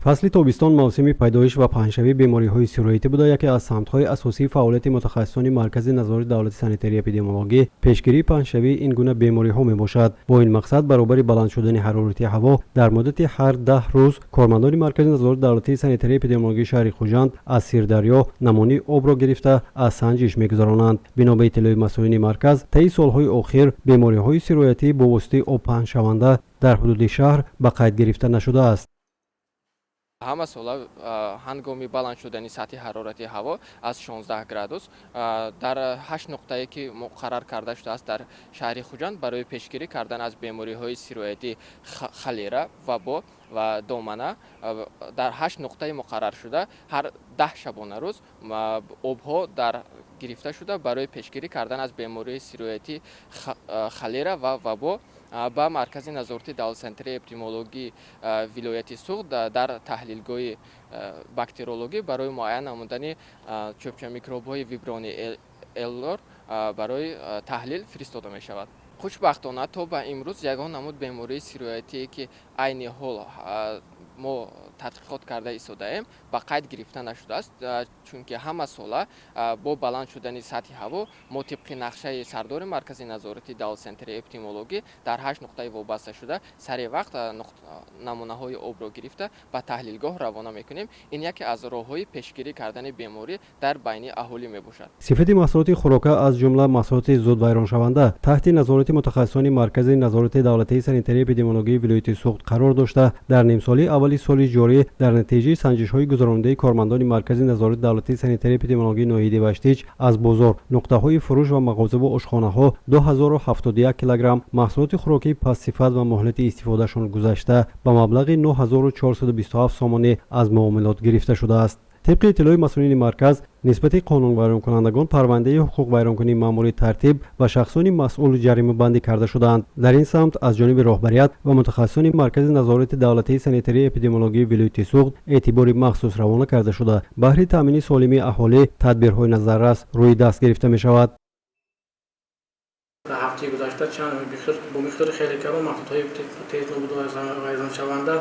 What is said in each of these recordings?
Фасли тобистон мавсими пайдоиш ва паҳншавии бемориҳои сироятӣ буда, яке аз самтҳои асосии фаъолияти мутахассисони Маркази назорати давлати санитарии эпидемиологӣ пешгирии паҳншавии ин гуна бемориҳо мебошад. Бо ин мақсад, баробари баланд шудани ҳарорати ҳаво, дар муддати ҳар 10 рӯз кормандони Маркази назорати давлатии санитарии эпидемиологии шаҳри Хуҷанд аз Сирдарё намунаи обро гирифта, аз санҷиш мегузаронанд. Бино ба иттилои масъулини марказ, таи солҳои охир бемориҳои сироятӣ бо воситаи об паҳншаванда дар ҳудуди шаҳр ба қайд гирифта нашудааст. Ҳама сола ҳангоми баланд шудани сатҳи ҳарорати ҳаво аз 16 градус дар ҳашт нуқтае, ки муқаррар карда шудааст дар шаҳри Хуҷанд барои пешгирӣ кардан аз бемориҳои сироятӣ, холера, вабо ва домана, дар ҳашт нуқтаи муқарраршуда ҳар 10 шабонарӯз обҳо дар гирифта шуда, барои пешгирӣ кардан аз бемории сироятӣ, холера ва вабо ба Маркази назорати давлати санитарии эпидемиологии вилояти Суғд дар таҳлилгоҳи бактериологӣ барои муайян намудани чӯбчамикробҳои вибриони эллор барои таҳлил фиристода мешавад. Хушбахтона, то ба имрӯз ягон намуд бемории сироятие, ки айни ҳол мо тадқиқот карда истодаем, ба қайд гирифта нашудааст, чунки ҳама сола бо баланд шудани сатҳи ҳаво мо тибқи нақшаи сардори Маркази назорати давлати санитарии эпидемиологӣ дар ҳашт нуқтаи вобаста шуда сари вақт намунаҳои обро гирифта, ба таҳлилгоҳ равона мекунем. Ин яке аз роҳҳои пешгирӣ кардани беморӣ дар байни аҳолӣ мебошад. Сифати маҳсулоти хӯрока, аз ҷумла маҳсулоти зудвайроншаванда, таҳти назорати мутахассисони Маркази назорати давлатии санитарии эпидемиологии вилояти Суғд қарор дошта, дар нимсолаи аввали соли ҷорӣ дар натиҷаи санҷишҳои гузаронидаи кормандони Маркази назорати давлатии санитарии эпидемиологии ноҳияи Деваштич аз бозор, нуқтаҳои фурӯш ва мағозаву ошхонаҳо 2071 килограмм маҳсулоти хӯрокии пастсифат ва муҳлати истифодаашон гузашта ба маблағи 9427 сомонӣ аз муомилот гирифта шудааст. Тибқи иттилои масъулини марказ, нисбати қонунвайронкунандагон парвандаи ҳуқуқвайронкунии маъмурӣ тартиб ва шахсони масъул ҷаримабандӣ карда шудаанд. Дар ин самт аз ҷониби роҳбарият ва мутахассисони Маркази назорати давлатии санитарии эпидемиологии вилояти Суғд эътибори махсус равона карда шуда, баҳри таъмини солимии аҳолӣ тадбирҳои назаррас рӯи даст гирифта мешавад. Дар ҳафтаи гузашта чанд бо миқдори хеле калон маҳсулотҳои тезнобуду вайроншаванда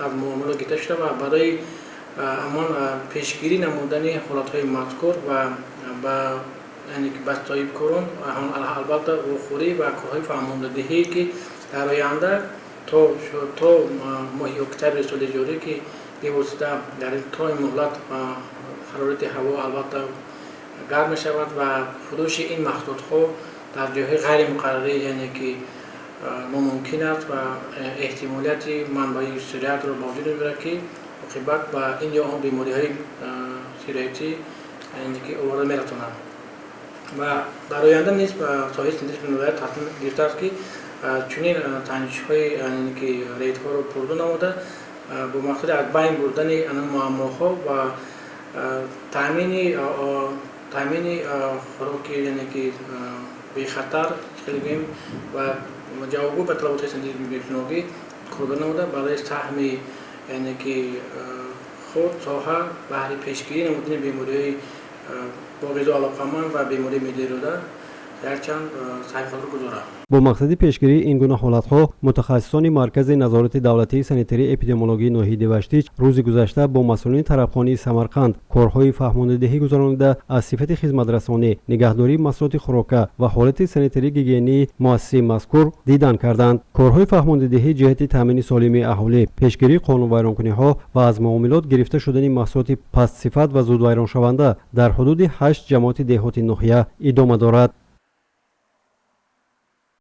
аз муомила гирифта шуда ва барои ҳамон пешгирӣ намудани ҳолатҳои мазкур ва ба ба соҳибкорон албатта вохӯрӣ ва корҳои фаҳмондадиҳӣ, ки дар оянда то моҳи октябри соли ҷорӣ, ки бевосита дар то ин муҳлат ҳарорати ҳаво албатта гарм мешавад ва фурӯши ин маҳсулотҳо дар ҷойҳои ғайримуқаррарӣ, яъне ки номумкин аст ва эҳтимолияти манбаи сироятро ба вуҷуд меорад, ки оқибат ба ин ё он бемориҳои сироятӣ, яъне ки оварда мерасонад. Ва дар оянда низ соҳаи санитарии вилоят тасмим гирифтааст, ки чунин санҷишҳои, яъне ки рейдҳоро пурзӯр намуда, бо мақсади аз байн бурдани муаммоҳо ва таъмини хӯроки, яъне ки бехатар, хеле гӯем, ва ҷавобгӯ ба талаботи санитарии эпидемиологӣ корбар намуда, барои саҳми, яъне ки худ соҳа баҳри пешгирӣ намудани бемориҳои бо ғизо алоқаманд ва бемории меъдаи рӯда якчанд саҳми худро гузорад. Бо мақсади пешгирии ин гуна ҳолатҳо мутахассисони Маркази назорати давлатии санитарии эпидемиологии ноҳияи Деваштич рӯзи гузашта бо масъулини тарабхонии Самарқанд корҳои фаҳмондадиҳӣ гузаронида, аз сифати хизматрасонӣ, нигаҳдории маҳсулоти хӯрока ва ҳолати санитарии гигиении муассисаи мазкур дидан карданд. Корҳои фаҳмондадиҳӣ ҷиҳати таъмини солимии аҳолӣ, пешгирии қонунвайронкуниҳо ва аз муомилот гирифта шудани маҳсулоти пастсифат ва зудвайроншаванда дар ҳудуди ҳашт ҷамоати деҳоти ноҳия идома дорад.